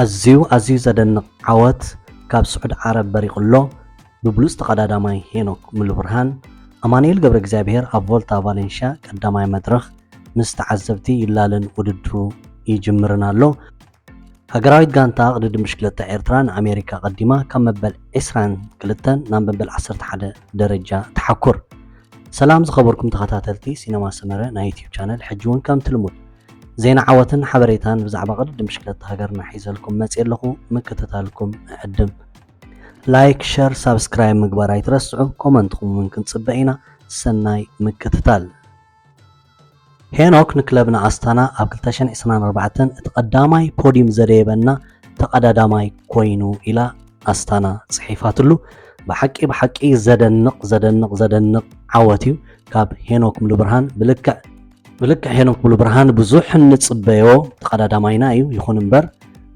ኣዝዩ ኣዝዩ ዘደንቕ ዓወት ካብ ስዑድ ዓረብ በሪቑ ኣሎ። ብብሉጽ ተቐዳዳማይ ሄኖክ ሙሉብርሃን፣ ኣማኑኤል ገብረ እግዚኣብሔር ኣብ ቮልታ ቫሌንሽያ ቀዳማይ መድረኽ ምስ ተዓዘብቲ ይላለን ውድድሩ ይጅምርን ኣሎ። ሃገራዊት ጋንታ ቅድድም ብሽክለታ ኤርትራ ንኣሜሪካ ቀዲማ ካብ መበል ዕስራን ክልተን ናብ መበል ዓሰርተ ሓደ ደረጃ ትሓኩር። ሰላም ዝኸበርኩም ተኸታተልቲ ሲነማ ሰመረ ናይ ዩቲዩብ ቻነል፣ ሕጂ እውን ከምቲ ልሙድ ዜና ዓወትን ሓበሬታን ብዛዕባ ቅድድም ብሽክለታ ሃገርና ሒዘልኩም መፅየ ኣለኹ። ምክትታልኩም ንዕድም። ላይክ፣ ሸር፣ ሳብስክራይብ ምግባር ኣይትረስዑ። ኮመንትኹም እውን ክንፅበ ኢና። ሰናይ ምክትታል። ሄኖክ ንክለብና ኣስታና ኣብ ክልተ ሽሕን ዕስራን ኣርባዕተን እቲ ቀዳማይ ፖዲም ዘደየበና ተቐዳዳማይ ኮይኑ ኢላ ኣስታና ጽሒፋትሉ። ብሓቂ ብሓቂ ዘደንቕ ዘደንቕ ዘደንቕ ዓወት እዩ ካብ ሄኖክ ሙሉብርሃን። ብልክዕ ብልክዕ ሄኖክ ሙሉብርሃን ብዙሕ እንጽበዮ ተቐዳዳማይና እዩ። ይኹን እምበር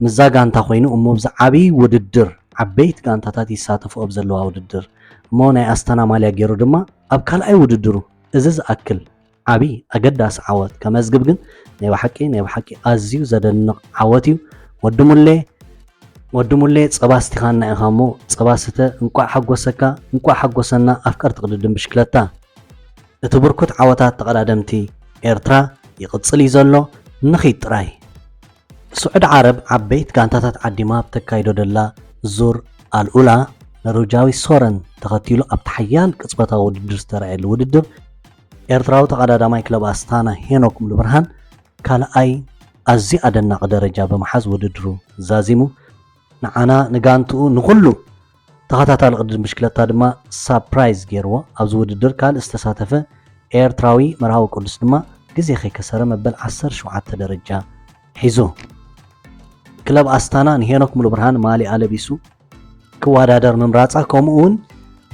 ምስዛ ጋንታ ኮይኑ እሞ ብዚ ዓብዪ ውድድር ዓበይቲ ጋንታታት ይሳተፉ ኣብ ዘለዋ ውድድር እሞ ናይ ኣስታና ማልያ ገይሩ ድማ ኣብ ካልኣይ ውድድሩ እዚ ዝኣክል ዓቢ ኣገዳሲ ዓወት ከመዝግብ ግን ናይ ብሓቂ ናይ ብሓቂ ኣዝዩ ዘደንቕ ዓወት እዩ። ወዲ ሙሌ ወዲ ሙሌ ጸባ ስቲኻና ኢኻ እሞ ጸባ ስተ። እንቋዕ ሓጎሰካ እንቋዕ ሓጎሰና ኣፍቀርቲ ቅድድም ብሽክለታ። እቲ ብርኩት ዓወታት ተቐዳደምቲ ኤርትራ ይቕጽል እዩ ዘሎ። ንኺድ ጥራይ። ስዑድ ዓረብ ዓበይት ጋንታታት ዓዲማ ኣብ ተካይዶ ደላ ዙር ኣልኡላ ነሮጃዊ ሶረን ተኸቲሉ ኣብቲ ሓያል ቅጽበታዊ ውድድር ዝተራእየሉ ውድድር ኤርትራዊ ተቐዳዳማይ ክለብ ኣስታና ሄኖክ ሙሉብርሃን ካልኣይ ኣዝዩ ኣደናቒ ደረጃ ብምሓዝ ውድድሩ ዛዚሙ። ንዓና ንጋንትኡ ንኹሉ ተኸታታሊ ቅድድም ብሽክለታ ድማ ሳፕራይዝ ገይርዎ። ኣብዚ ውድድር ካልእ ዝተሳተፈ ኤርትራዊ መርሃዊ ቅዱስ ድማ ግዜ ከይከሰረ መበል ዓሰርተ ሸውዓተ ደረጃ ሒዙ። ክለብ ኣስታና ንሄኖክ ሙሉብርሃን ማሊኣ ለቢሱ ክወዳደር ምምራጻ ከምኡ እውን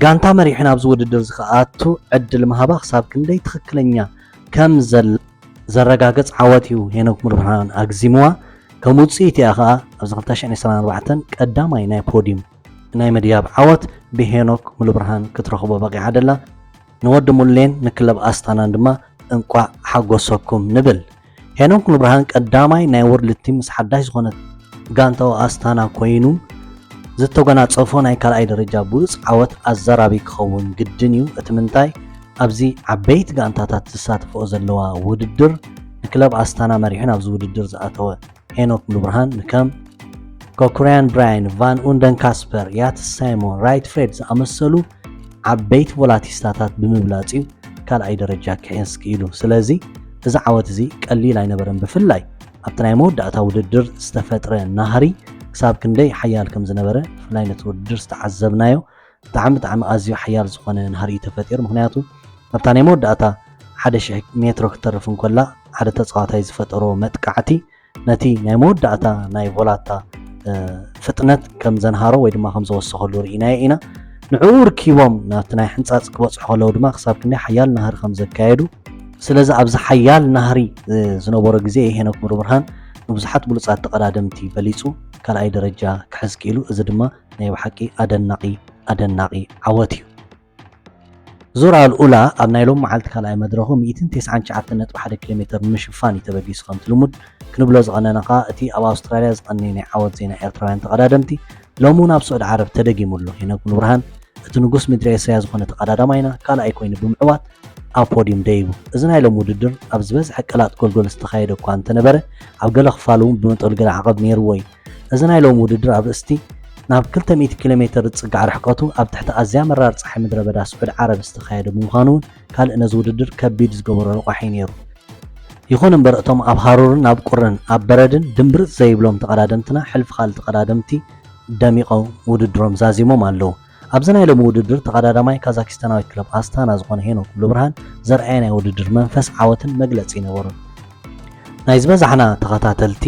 ጋንታ መሪሑ ናብዚ ውድድር እዚ ክኣቱ ዕድል ምሃባ ክሳብ ክንደይ ትኽክለኛ ከም ዘል ዘረጋግጽ ዓወት እዩ ሄኖክ ሙሉብርሃን ኣግዚምዋ። ከም ውጽኢት እያ ከኣ ኣብዚ ክልተ ሽሕን ዕስራን ኣርባዕተን ቀዳማይ ናይ ፖዲም ናይ ምድያብ ዓወት ብሄኖክ ሙሉብርሃን ክትረኽቦ በቒዓ ደላ። ንወዲ ሙሌን ንክለብ ኣስታናን ድማ እንቋዕ ሓጎሰኩም ንብል። ሄኖክ ሙሉብርሃን ቀዳማይ ናይ ወርልድ ቲም ምስ ሓዳሽ ዝኾነት ጋንታኡ ኣስታና ኮይኑ ዝተጎናጸፎ ናይ ካልኣይ ደረጃ ብሉጽ ዓወት ኣዘራቢ ክኸውን ግድን እዩ። እቲ ምንታይ ኣብዚ ዓበይቲ ጋንታታት ዝሳተፍኦ ዘለዋ ውድድር ንክለብ ኣስታና መሪሑ ናብዚ ውድድር ዝኣተወ ሄኖክ ሙሉብርሃን ንከም ኮኩርያን ብራያን፣ ቫን ኡንደን ካስፐር፣ ያት ሳይሞን፣ ራይት ፍሬድ ዝኣመሰሉ ዓበይቲ ቮላቲስታታት ብምብላጽ እዩ ካልኣይ ደረጃ ክሕዝ ክኢሉ። ስለዚ እዚ ዓወት እዚ ቀሊል ኣይነበረን። ብፍላይ ኣብቲ ናይ መወዳእታ ውድድር ዝተፈጥረ ናህሪ ክሳብ ክንደይ ሓያል ከም ዝነበረ ብፍላይ ነቲ ውድድር ዝተዓዘብናዮ ብጣዕሚ ብጣዕሚ ኣዝዩ ሓያል ዝኾነ ናህሪ እዩ ተፈጢሩ። ምኽንያቱ ኣብታ ናይ መወዳእታ ሓደ ሽሕ ሜትሮ ክትተርፍ እንከላ ሓደ ተጻዋታይ ዝፈጠሮ መጥቃዕቲ ነቲ ናይ መወዳእታ ናይ ቮላታ ፍጥነት ከም ዘንሃሮ ወይ ድማ ከም ዘወሰኸሉ ርኢናዮ ኢና። ንዕኡ ርኪቦም ናብቲ ናይ ሕንጻጽ ክበጽሑ ከለዉ ድማ ክሳብ ክንደይ ሓያል ናህሪ ከም ዘካየዱ። ስለዚ ኣብዚ ሓያል ናህሪ ዝነበሮ ግዜ ሄኖክ ሙሉብርሃን ንብዙሓት ብሉጻት ተቐዳደምቲ በሊጹ ካልኣይ ደረጃ ክሕዝ ክኢሉ። እዚ ድማ ናይ ብሓቂ ኣደናቒ ኣደናቒ ዓወት እዩ። ዙር ኣልኡላ ኣብ ናይ ሎም መዓልቲ ካልኣይ መድረኹ ሚእትን ተስዓን ትሽዓተን ነጥቢ ሓደ ኪሎ ሜትር ንምሽፋን እዩ ተበጊሱ። ከምቲ ልሙድ ክንብሎ ዝቐነና ከኣ እቲ ኣብ ኣውስትራልያ ዝቐነየ ናይ ዓወት ዜና ኤርትራውያን ተቐዳደምቲ ሎሚ እውን ኣብ ስዑዲ ዓረብ ተደጊሙ ኣሎ። ሄኖክ ሙሉብርሃን እቲ ንጉስ ምድሪ ኤስያ ዝኾነ ተቐዳዳማይና ካልኣይ ኮይኑ ብምዕዋት ኣብ ፖዲም ደይቡ። እዚ ናይ ሎም ውድድር ኣብ ዝበዝሐ ቀላጥ ጎልጎል ዝተኻየደ እኳ እንተነበረ ኣብ ገለ ክፋሉ እውን ብመጠኑ ገለ ዓቐብ ነይርዎ እዩ። እዚ ናይ ሎም ውድድር ኣብ ርእስቲ ናብ ክልተ ሚእቲ ኪሎ ሜትር ዝጽጋዕ ርሕቀቱ ኣብ ትሕቲ ኣዝያ መራር ጸሓይ ምድረ በዳ ስዑድ ዓረብ ዝተኻየደ ብምዃኑ እውን ካልእ ነዚ ውድድር ከቢድ ዝገበሮ ረቋሒ ነይሩ። ይኹን እምበር እቶም ኣብ ሃሩርን ኣብ ቁርን ኣብ በረድን ድምብርጽ ዘይብሎም ተቐዳደምትና ሕልፊ ካልእ ተቐዳደምቲ ደሚቖም ውድድሮም ዛዚሞም ኣለዉ። ኣብዚ ናይ ሎሚ ውድድር ተቐዳዳማይ ካዛኪስታናዊት ክለብ ኣስታና ዝኾነ ሄኖክ ሙሉብርሃን ዘርኣየ ናይ ውድድር መንፈስ ዓወትን መግለጺ ነበሩን። ናይ ዝበዛሕና ተኸታተልቲ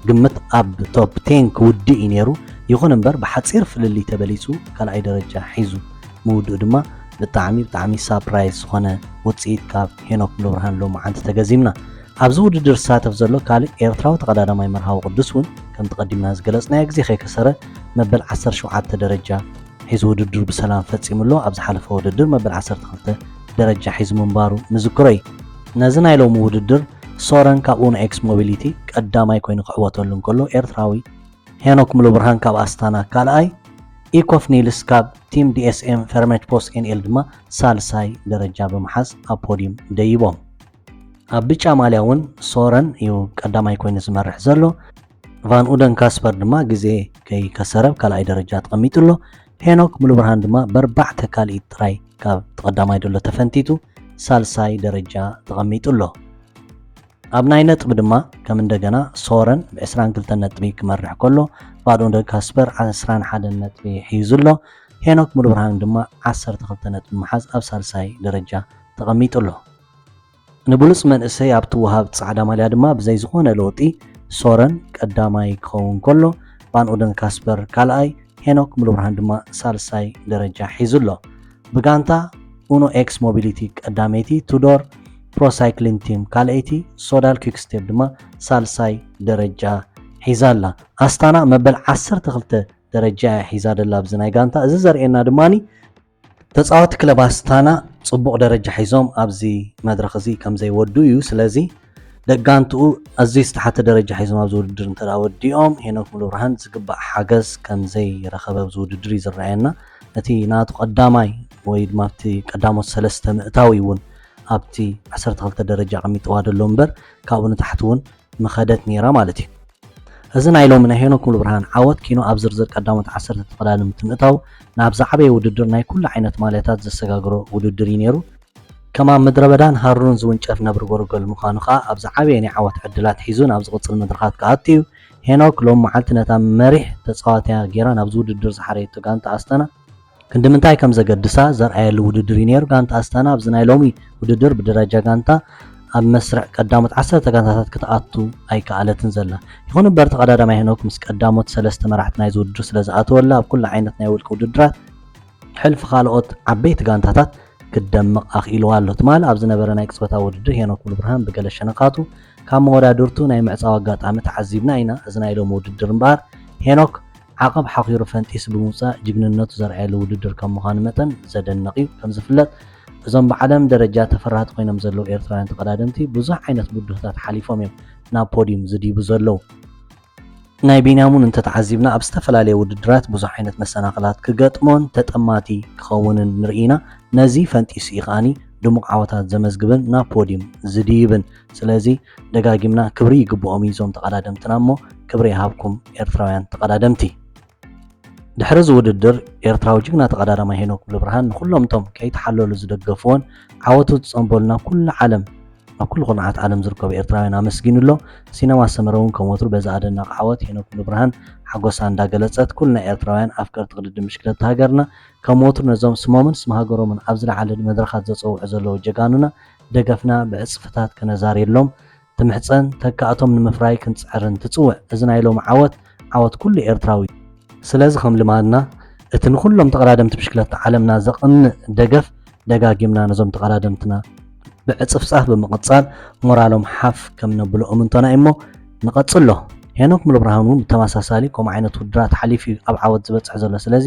ግምት ኣብ ቶፕ ቴን ክውድእ እዩ ነይሩ። ይኹን እምበር ብሓጺር ፍልልይ ተበሊጹ ካልኣይ ደረጃ ሒዙ ምውድኡ ድማ ብጣዕሚ ብጣዕሚ ሳፕራይዝ ዝኾነ ውጽኢት ካብ ሄኖክ ሙሉብርሃን ሎማዓንቲ ተገዚምና። ኣብዚ ውድድር ዝሳተፍ ዘሎ ካልእ ኤርትራዊ ተቐዳዳማይ መርሃዊ ቅዱስ እውን ከምቲ ቀዲምና ዝገለጽናዮ ግዜ ከይከሰረ መበል ዓሰርተ ሸውዓተ ደረጃ ሒዙ ውድድሩ ብሰላም ፈጺሙ ኣሎ። ኣብ ዝሓለፈ ውድድር መበል ዓሰርተ ክልተ ደረጃ ሒዙ ምንባሩ ንዝክሮ እዩ። ነዚ ናይ ሎሚ ውድድር ሶረን ካብ ኡኖ ኤክስ ሞቢሊቲ ቀዳማይ ኮይኑ ክዕወተሉ እንከሎ ኤርትራዊ ሄኖክ ሙሉ ብርሃን ካብ ኣስታና ካልኣይ፣ ኢኮፍ ኒልስ ካብ ቲም ዲ ኤስ ኤም ፈርመች ፖስ ኤን ኤል ድማ ሳልሳይ ደረጃ ብምሓዝ ኣብ ፖዲየም ደይቦም። ኣብ ብጫ ማልያ እውን ሶረን እዩ ቀዳማይ ኮይኑ ዝመርሕ ዘሎ። ቫን ኡደን ካስፐር ድማ ግዜ ከይከሰረ ኣብ ካልኣይ ደረጃ ተቐሚጡ ኣሎ። ሄኖክ ሙሉ ብርሃን ድማ በርባዕተ ካልኢት ጥራይ ካብ ተቐዳማይ ዘሎ ተፈንቲቱ ሳልሳይ ደረጃ ተቐሚጡ ኣሎ። ኣብ ናይ ነጥቢ ድማ ከም እንደገና ሶረን ብ ዕስራን ክልተን ነጥቢ ክመርሕ ከሎ፣ ቫን ኡደን ካስፐር ዕስራን ሓደን ነጥቢ ሒዙ ኣሎ። ሄኖክ ሙሉ ብርሃን ድማ ዓሰርተ ክልተ ነጥቢ ምሓዝ ኣብ ሳልሳይ ደረጃ ተቐሚጡ ኣሎ። ንብሉጽ መንእሰይ ኣብ ትወሃብ ጻዕዳ ማልያ ድማ ብዘይ ዝኾነ ለውጢ ሶረን ቀዳማይ ክኸውን ከሎ፣ ቫን ኡደን ካስፐር ካልኣይ፣ ሄኖክ ሙሉ ብርሃን ድማ ሳልሳይ ደረጃ ሒዙ ኣሎ። ብጋንታ ኡኖ ኤክስ ሞቢሊቲ ቀዳመይቲ፣ ቱዶር ፕሮ ሳይክሊን ቲም ካልኣይቲ፣ ሶዳል ኪክስቴፕ ድማ ሳልሳይ ደረጃ ሒዛ ኣላ። ኣስታና መበል ዓሰርተ ክልተ ደረጃ እያ ሒዛ ደላ ኣብዚ ናይ ጋንታ። እዚ ዘርእየና ድማኒ ተጻወቲ ክለብ ኣስታና ጽቡቕ ደረጃ ሒዞም ኣብዚ መድረኽ እዚ ከም ዘይወዱ እዩ። ስለዚ ደጋንትኡ ኣዝዩ ዝተሓተ ደረጃ ሒዞም ኣብዚ ውድድር እንተ ደኣ ወዲኦም፣ ሄኖክ ሙሉ ብርሃን ዝግባእ ሓገዝ ከም ዘይረኸበ ኣብዚ ውድድር እዩ ዝረኣየና። እቲ ናቱ ቀዳማይ ወይ ድማ ኣብቲ ቀዳሞት ሰለስተ ምእታው እዩ እውን ኣብቲ ዓሰርተ ክልተ ደረጃ ኣቐሚጥዋ ደሎ እምበር፣ ካብኡ ንታሕቲ እውን ምኸደት ነይራ ማለት እዩ። እዚ ናይ ሎሚ ናይ ሄኖክ ሙሉ ብርሃን ዓወት ኪኖ ኣብ ዝርዝር ቀዳሞት ዓሰርተ ተቐዳደምቲ ምእታው፣ ናብ ዝዓበየ ውድድር ናይ ኩሉ ዓይነት ማልያታት ዘሰጋግሮ ውድድር እዩ ነይሩ። ከም ኣብ ምድረ በዳን ሃሩርን ዝውንጨፍ ነብሪ ጎልጎል ምዃኑ ከኣ፣ ኣብ ዝዓበየ ናይ ዓወት ዕድላት ሒዙ ናብ ዝቕጽል መድረኻት ክኣቱ እዩ። ሄኖክ ሎም መዓልቲ ነታ መሪሕ ተጻዋቲያ ጌራ ናብዚ ውድድር ዝሓረየቶ ጋንታ ኣስተና ክንዲ ምንታይ ከም ዘገድሳ ዘርኣየሉ ውድድር እዩ ነይሩ። ጋንታ ኣስታና ኣብዚ ናይ ሎሚ ውድድር ብደረጃ ጋንታ ኣብ መስርዕ ቀዳሞት ዓሰርተ ጋንታታት ክትኣቱ ኣይከኣለትን ዘላ። ይኹን እምበር ተቐዳዳማይ ሄኖክ ምስ ቀዳሞት ሰለስተ መራሕቲ ናይዚ ውድድር ስለ ዝኣተወላ ኣብ ኩሉ ዓይነት ናይ ውልቂ ውድድራት ሕልፊ ካልኦት ዓበይቲ ጋንታታት ክደምቕ ኣኽኢልዋ ኣሎ። ትማሊ ኣብ ዝነበረ ናይ ቅጽበታዊ ውድድር ሄኖክ ሙሉብርሃን ብገለ ሸነኻቱ ካብ መወዳድርቱ ናይ ምዕጻው ኣጋጣሚ ተዓዚብና ኢና። እዚ ናይ ሎሚ ውድድር እምበኣር ሄኖክ ዓቐብ ሓኺሩ ፈንጢሱ ብምውጻእ ጅግንነቱ ዘርኣየሉ ውድድር ከም ምዃኑ መጠን ዘደንቕ እዩ። ከም ዝፍለጥ እዞም ብዓለም ደረጃ ተፈራህቲ ኮይኖም ዘለዉ ኤርትራውያን ተቐዳደምቲ ብዙሕ ዓይነት ብድሆታት ሓሊፎም እዮም ናብ ፖዲዩም ዝድይቡ ዘለዉ። ናይ ቢንያም እውን እንተተዓዚብና ኣብ ዝተፈላለየ ውድድራት ብዙሕ ዓይነት መሰናኽላት ክገጥሞን ተጠማቲ ክኸውንን ንርኢ ኢና። ነዚ ፈንጢሱ እዩ ከኣኒ ድሙቕ ዓወታት ዘመዝግብን ናብ ፖዲዩም ዝድይብን። ስለዚ ደጋጊምና ክብሪ ይግብኦም እዩ እዞም ተቐዳደምትና እሞ ክብሪ ይሃብኩም ኤርትራውያን ተቐዳደምቲ። ድሕሪ እዚ ውድድር ኤርትራዊ ጅግና ተቐዳዳማይ ሄኖክ ሙሉብርሃን ንኹሎም እቶም ከይተሓለሉ ዝደገፍዎን ዓወቱ ዝጸንበሉ ናብ ኩሉ ዓለም ኣብ ኩሉ ኩርናዓት ዓለም ዝርከቡ ኤርትራውያን ኣመስጊኑ ኣሎ። ሲነማ ሰመረ እውን ከም ወትሩ በዚ ኣደናቂ ዓወት ሄኖክ ሙሉብርሃን ሓጎሳ እንዳገለጸት ኩልና ኤርትራውያን ኣፍቀርቲ ቅድድም ብሽክለታ ሃገርና ከም ወትሩ ነዞም ስሞምን ስም ሃገሮምን ኣብ ዝለዓለ መድረኻት ዘጸውዑ ዘለዉ ጀጋኑና ደገፍና ብዕጽፍታት ከነዛርየሎም ትምሕጸን፣ ተካእቶም ንምፍራይ ክንጽዕርን ትጽውዕ። እዚ ናይ ሎሚ ዓወት፣ ዓወት ኩሉ ኤርትራዊ። ስለዚ ከም ልማድና፣ እቲ ንኹሎም ተቐዳደምቲ ብሽክለታ ዓለምና ዘቕንእ ደገፍ ደጋጊምና ነዞም ተቐዳደምትና ብዕጽፍጻፍ ብምቕጻል ሞራሎም ሓፍ ከም ነብሎ እምንቶና እዩ እሞ ንቐጽሎ። ሄኖክ ሙሉብርሃን እውን ብተመሳሳሊ ከምኡ ዓይነት ውድድራት ሓሊፉ እዩ ኣብ ዓወት ዝበጽሕ ዘሎ። ስለዚ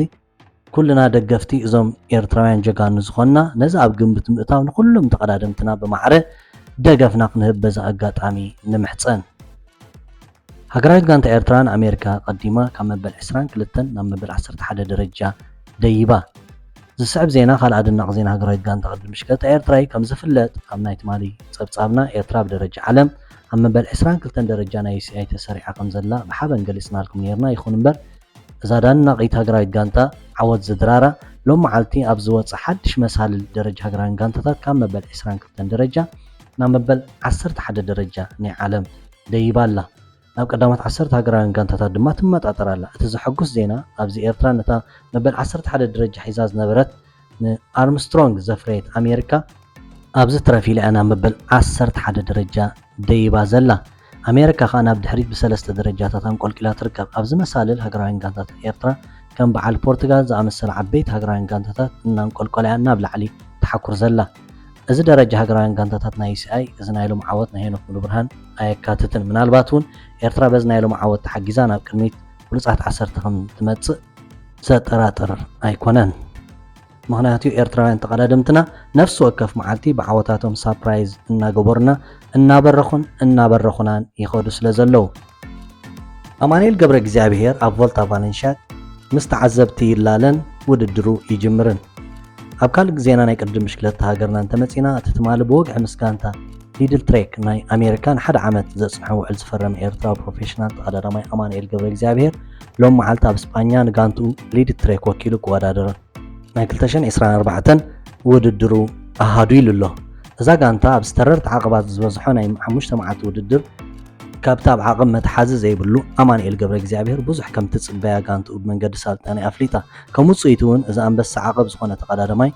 ኩልና ደገፍቲ እዞም ኤርትራውያን ጀጋኑ ዝኾንና ነዚ ኣብ ግምት ምእታው ንኹሎም ተቐዳደምትና ብማዕረ ደገፍና ክንህብ በዚ ኣጋጣሚ ንምሕጸን። ሃገራዊት ጋንታ ኤርትራ ንኣሜሪካ ቀዲማ ካብ መበል ዕስራን ክልተን ናብ መበል ዓሰርተ ሓደ ደረጃ ደይባ። ዝስዕብ ዜና ካልእ ኣደናቂ ዜና ሃገራዊት ጋንታ ቅድድም ብሽክለታ ኤርትራ እዩ። ከም ዝፍለጥ ኣብ ናይ ትማሊ ጸብጻብና ኤርትራ ብደረጃ ዓለም ኣብ መበል ዕስራን ክልተን ደረጃ ናይ ዩ ሲ ኣይ ተሰሪዓ ከም ዘላ ብሓበን ገሊጽናልኩም ነይርና። ይኹን እምበር እዛ ኣደናቂት ሃገራዊት ጋንታ ዓወት ዝድራራ ሎም መዓልቲ ኣብ ዝወጸ ሓድሽ መሳልል ደረጃ ሃገራውያን ጋንታታት ካብ መበል ዕስራን ክልተን ደረጃ ናብ መበል ዓሰርተ ሓደ ደረጃ ናይ ዓለም ደይባ ኣላ። ናብ ቀዳሞት ዓሰርተ ሃገራውያን ጋንታታት ድማ ትመጣጠር ኣላ። እቲ ዘሐጉስ ዜና ኣብዚ ኤርትራ ነታ መበል ዓሰርተ ሓደ ደረጃ ሒዛ ዝነበረት ንኣርምስትሮንግ ዘፍረየት ኣሜሪካ ኣብዚ ትረፍ ኢላ እያ ናብ መበል ዓሰርተ ሓደ ደረጃ ደይባ ዘላ። ኣሜሪካ ከኣ ናብ ድሕሪት ብሰለስተ ደረጃታት ኣንቆልቂላ ትርከብ። ኣብዚ መሳልል ሃገራውያን ጋንታታት ኤርትራ ከም በዓል ፖርቱጋል ዝኣመሰላ ዓበይቲ ሃገራውያን ጋንታታት እናንቆልቆላ እያ ናብ ላዕሊ ትሓኩር ዘላ። እዚ ደረጃ ሃገራውያን ጋንታታት ናይ ዩ ሲ ኣይ፣ እዚ ናይ ሎም ዓወት ናይ ሄኖክ ሙሉብርሃን ኣየካትትን። ምናልባት እውን ኤርትራ በዚ ናይ ሎም ዓወት ተሓጊዛ ናብ ቅድሚት ብሉጻት ዓሰርተ ከም ትመጽእ ዘጠራጥር ኣይኮነን። ምኽንያቱ ኤርትራውያን ተቐዳደምትና ነፍሲ ወከፍ መዓልቲ ብዓወታቶም ሳፕራይዝ እናገበሩና፣ እናበረኹን እናበረኹናን ይኸዱ ስለ ዘለዉ። ኣማኑኤል ገብረ እግዚኣብሔር ኣብ ቮልታ ቫለንሽያ ምስ ተዓዘብቲ ይላለን ውድድሩ ይጅምርን። ኣብ ካልእ ዜና ናይ ቅድድም ብሽክለታ ሃገርና እንተመጺና፣ እቲ ትማሊ ብወግዒ ምስ ጋንታ ሊድል ትሬክ ናይ ኣሜሪካ ንሓደ ዓመት ዘጽንሖ ውዕል ዝፈረመ ኤርትራዊ ፕሮፌሽናል ተቐዳዳማይ ኣማኑኤል ገብረ እግዚኣብሔር ሎም መዓልቲ ኣብ ስጳኛ ንጋንትኡ ሊድል ትሬክ ወኪሉ ክወዳደር ናይ ክልተ ሽሕን ዕስራን ኣርባዕተን ውድድሩ ኣሃዱ ኢሉ ኣሎ። እዛ ጋንታ ኣብ ዝተረርቲ ዓቐባት ዝበዝሖ ናይ ሓሙሽተ መዓልቲ ውድድር ካብቲ ኣብ ዓቕም መትሓዚ ዘይብሉ ኣማኑኤል ገብረ እግዚኣብሔር ብዙሕ ከም ትጽበያ ጋንትኡ ብመንገዲ ሳልጣኒ ኣፍሊጣ። ከም ውጽኢቱ እውን እዚ ኣንበሳ ዓቐብ ዝኾነ ተቐዳዳማይ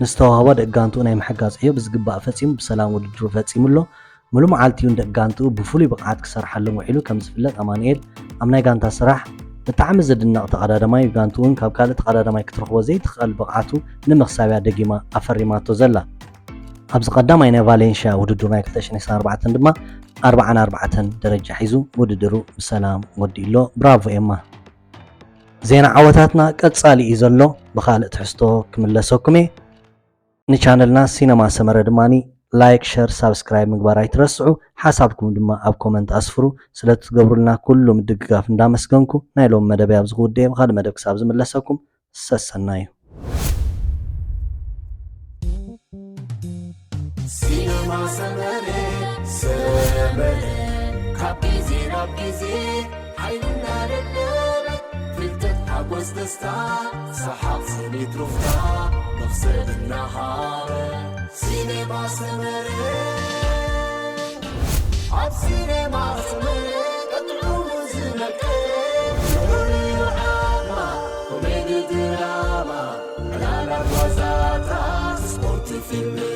ንዝተዋህቦ ደቂ ጋንትኡ ናይ ምሕጋዝ ዕዮ ብዝግባእ ፈጺሙ ብሰላም ውድድሩ ፈጺሙ ኣሎ። ሙሉ መዓልቲ እውን ደቂ ጋንትኡ ብፍሉይ ብቕዓት ክሰርሓሎም ውዒሉ ከም ዝፍለጥ ኣማኑኤል ኣብ ናይ ጋንታ ስራሕ ብጣዕሚ ዝድነቕ ተቐዳዳማይ እዩ። ጋንትኡ እውን ካብ ካልእ ተቐዳዳማይ ክትረኽቦ ዘይትኽእል ብቕዓቱ ንምኽሳብያ ደጊማ ኣፈሪማቶ ዘላ። ኣብዚ ቀዳማይ ናይ ቫሌንሽያ ውድድር ናይ ክልተ ሽሕን ዕስራን ኣርባዕተን ድማ ኣርብዓን ኣርባዕተን ደረጃ ሒዙ ውድድሩ ብሰላም ወዲእሎ። ብራቮ ኤማ። ዜና ዓወታትና ቀጻሊ እዩ ዘሎ። ብኻልእ ትሕዝቶ ክምለሰኩም እየ። ንቻነልና ሲነማ ሰመረ ድማ ላይክ፣ ሸር፣ ሳብስክራይብ ምግባር ኣይትረስዑ። ሓሳብኩም ድማ ኣብ ኮመንት ኣስፍሩ። ስለ እትገብሩልና ኩሉ ምድግጋፍ እንዳመስገንኩ ናይ ሎሚ መደበይ ኣብዚ ክውድእ እየ። ብኻልእ መደብ ክሳብ ዝምለሰኩም ሰሰናዩ። ሲነማ ሰመረ ሰመረ ካብ ግዜ ናብ ግዜ ሓይልና ደለበ ፍልጠት ሓጎስ ደስታ ሰሓቕ ስኒት ሩፍታ መኽሰብ እናሃበ ሲነማ ሰመረ ኣብ ሲነማ ሰመረ ቀጥዑ ዝመቀ ንዑ ዓማ ኮሜዲ ድራማ ዕላላት ዋዛታት ስፖርት ፊልም